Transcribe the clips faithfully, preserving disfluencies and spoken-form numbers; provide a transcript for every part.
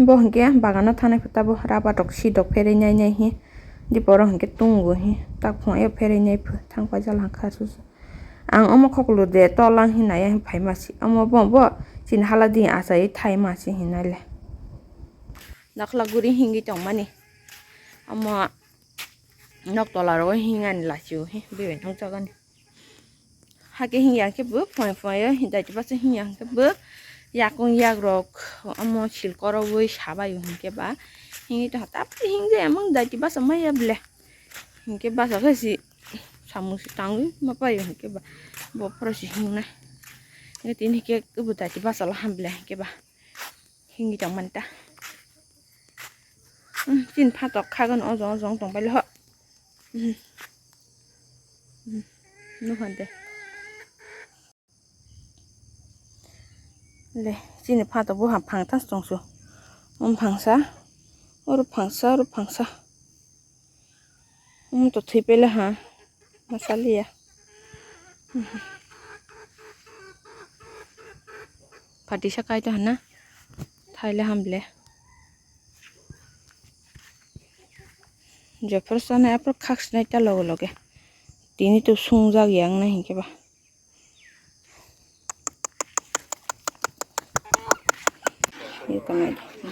Bo hinkhe bagano thanai pho tabo rubber rok sidok pherwi nai nai hi. Diporo hinkhe tungo hi. Tak phungo pherwi nai pho thang paijak langkha susu. Ang omo khoklo de tolang hi nai ya hi phaima si. Omo bo bo chini hala di achai thaima si hinai le. Dakla guri hingwi tongmani. Omo nok tola rogo hingani lachi o hi bebeng thang chagani. Hake hingya khe bo phai phai o daiti basa hingya khe bo yakung yak rok omo sil koro wi sabai o hinkhe ba hingwi tongkha tapri hingya emang daiti basa maya ble hinkhe basa khe si samung si tangwi ma pai o hinkhe ba bo phoro si hingnai. Tini hinkhe bo daiti basa laham ble hinkhe ba hingwi tongmani ta. Hmm, chini phatok khagan ojong ojong tongbaile ho. Hmm. Hmm. Nuhande. Le, chini phatok buha phangthas tongsu. Um phangsa, oro phangsa, oro phangsa. Um to thwi pele ha. Masaliya. Phatisa kaito hana. Thaile hamble. Jephuru sanai aphuru khak sinai ta loge loge. Tini to sungjak ya wngnai hinkhe ba.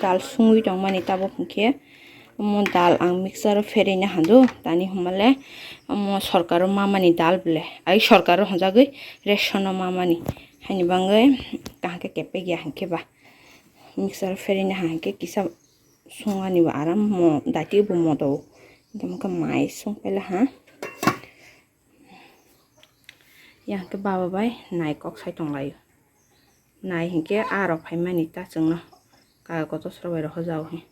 Dal sungwi tongmani tabuk hinkhe omo dal ang mixer o pherwi na hadu tani hwnmale omo sorkaro mamani dal ble ai sorkaro hwnjagwi ration o mamani haini bangwi kaham khe kepek ya hinkhe ba mixer o pherwi na hinkhe kisa sungani bo aram mo daiti bo modo hinkhe mai sung paila ha. Yang khe baba bai nai kok sai tong laio. Nai hinkhe a rok phaimani ta chwngno kaga kotor srok bai rok hojao hi.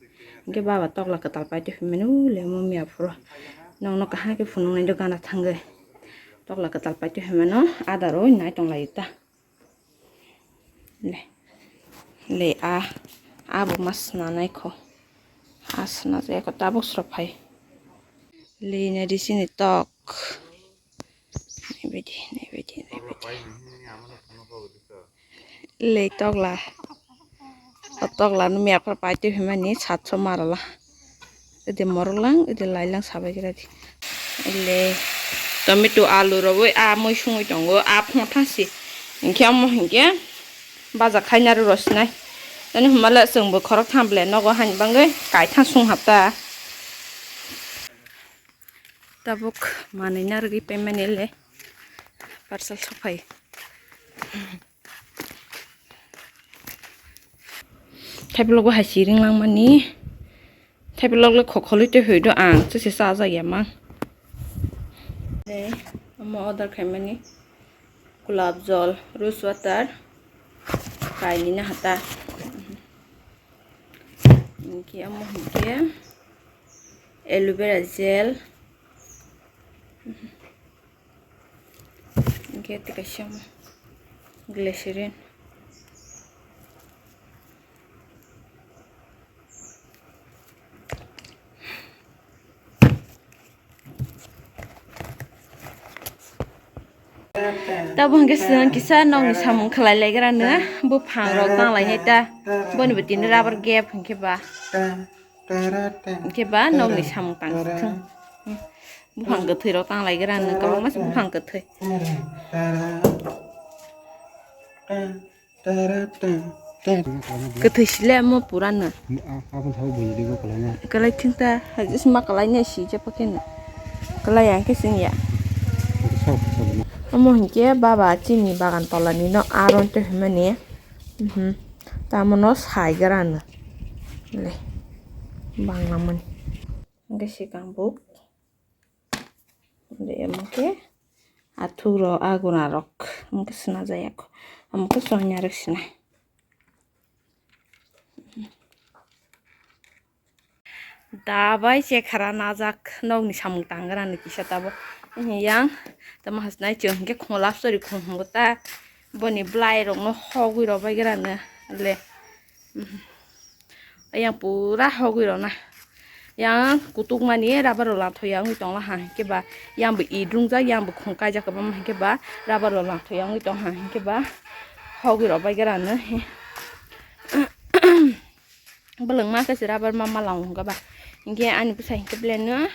Hinkhe baba tokla kwtal paitwi phaimani ule mo miya phuru. Nokno kaham khe phunuknai do gana thangwi. Tokla kwtal paitwi phaimano adaro nai tong laio ta. Le. Le a. A bo ma swnanai kho. A swnajak kho tabuk srok phai. Le nai di sini tok. Nai baidi, nai baidi, nai baidi. Le tokla. O tokla no miya phar paitwi phaimani satso marala. Ede morok lang, ede lai lang sabai gira di. Ele tomato, alu rogwi a mui sungwi tongo, a phungo thangsi. Hinkhe omo hinkhe baja khaina rw rw sinai. Ani hwnmale chwngbo khorok tham ble nogo hani bangwi kaithang sung hapta. Tabuk manwi narwgwi paimani le parcel sophai. Thaiplok bo hai si ring langmani. Thaiplok le khokholwi twi hoi do ang, chwse chajak ya mang. Omo order khaimani gulab jol, rose water, kainwi na hata. Hinkhe omo hinkhe aloe vera gel. Hinkhe tei kaisa glycerin. Tabuk hinkhe chwng kisa nokni samung khlai laigra no, buphang rok tang lainai ta, boni bo tini rubber gap hinkhe ba. Hinkhe ba nokni samung tang thung. Buphang kwthwi rok tang lai gra nw kwbangma se buphang kwthwi. Kwthwi sile mo pura nw. Kwlai thung ta, hajis ma kwlai nai si je pakhe nw. Kwlai ang khe sing ya. Omo hinkhe baba chini bagan tola ni no aron te hwnmani. Mhm. Tamo no sai gra nw. Le. Bangla mani. Hingke sikang bo. Hingke athuk rok, aguna rok. Hingke sina jaya ko. Amo ke sonya rok sina. Da bai chekhara najak nokni samung tangrani kisa tabo. Yang tamo hasnai chwng hingke khulap sori khum hungo ta. Boni bwlai rokno hogwi rw bai grano le. Yang pura hogwi rw na. Yang kutuk mani rubber rok lang thoi ya wngwi tong laha hinkhe ba yang bo it rungjak yang bo khum kaijak kwbangma hinkhe ba rubber rok lang thoi ya wngwi tong ha hinkhe ba hogwi rw bai grano. Bwlwng ma khe se rubber ma malang wngkha ba. Hinkhe ani bwsa hinkhe belai no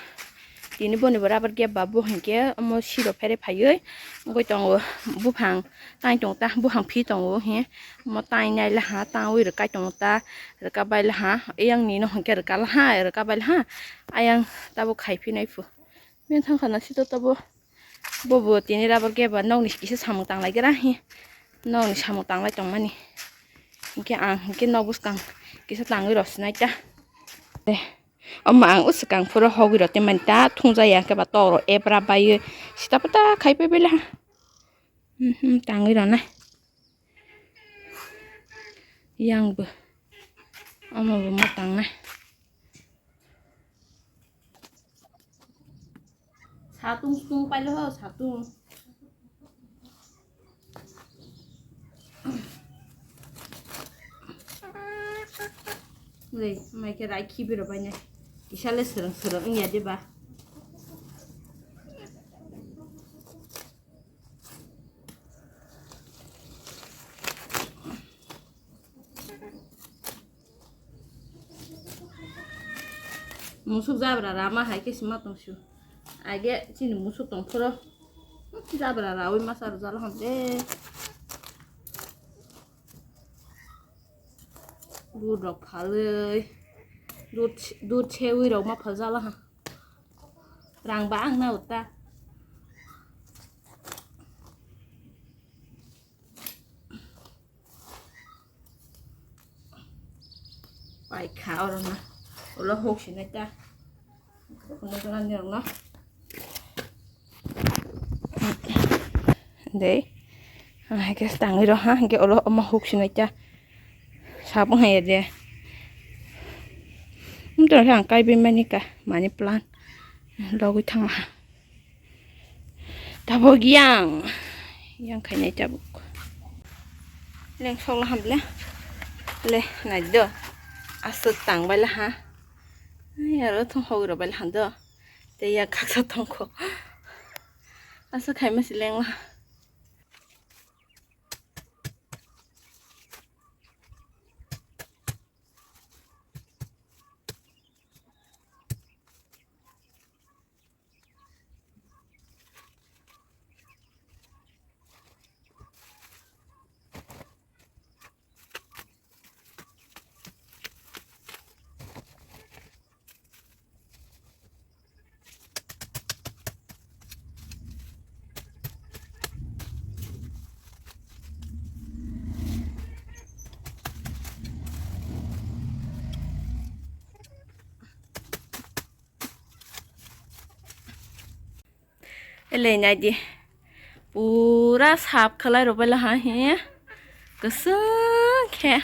tini boni bo rubber gap ba bo hinkhe omo siro phere phaiwi wngwi tongo. Buphang tai tong ta, buphang phi tongo he. Omo tai nai laha, taui rwkai tongo ta, rwka bai laha. Eyang ni no hinkhe rwka laha, rwka bai laha. Ayang tabuk khai phi nai phu. Bini thangkha na sito tabo. Bobo tini rubber gap ba nokni kisa samung tanglai gra hi. Nokni samung tanglai tongmani. Hinkhe ang hinkhe nok bwskang kisa tangwi rw sinai ta. De. Omo ang usukang phuru hogwi rw tei mani ta thungjaya hinkhe ba tok rw ebra baiwi sita pata khai pai bai laha. Hmm, hmm, tangwi rw nai. Yang bo. Omo bo ma tangnai. Satung sutung pailo ho, satung. Nei, mai khe rai khibi rw bai nai. Kisa le swrwng swrwng wngya de ba. Musuk jabra rama hai khe sima tongsu. Age chini musuk tong phoro. Jabra rawi masa rwjala hwn de. Dud rok phalwi. Dud, dud sewi rok ma phaljala ha. Rang ba ang na uta. Paikha oro na. Ulo huk sinai ta. Khunui khunani rok no. Dei. Hai khe tangwi rw ha. Hinkhe ulo omo huk sinai ta. Sabo hai de. Umtara khe ang kaibai mani ka. Mani plan. Logwi thangma ha. Tabuk yang, yang khainai tabuk. Leng sok laham le, le nai do, aswk tang bai laha. Ai, aro thong hogwi rw bai laha do, tei yak khaksa tongkho. Aswk khaima se leng laha. Ele nai di. Pura sap khlai rw bai laha hi. Kwswng khe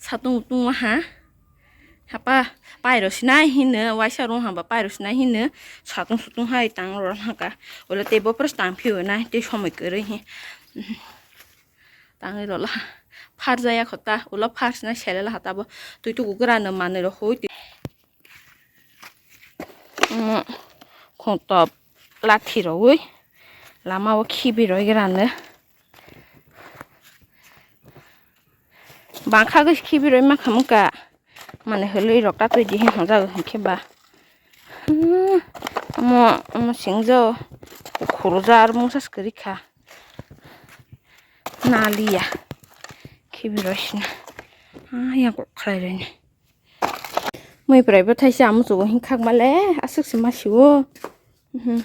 satung tung ha. Hapa pairo sinai hino, waisa rung hamba pairo sinai hino. Satung sutung hai tang rw haka. Ulo tei bo pura tang phiyo nai tei somoi kwrwi hi. Tangwi rw laha. Phar jaya khota. Ulo phar sinai sele laha tabo. Twi tuku gra no manwi rw hui. Omo khungtop lathi rogwi lama o khibi roi grano. Bangkha gwi khibi roi makha muka. Mane hwlwi rok ta twi di hin hwnjago hinkhe ba. Hmm, omo, omo singjo khurja ar mungsa se kwrwi kha. Naliya. Khibi roi sina. Ah, yang kok khlai roi ni. Mui prai bo thaisa amuchugo hin khakma le aswk se ma sio. Mhm.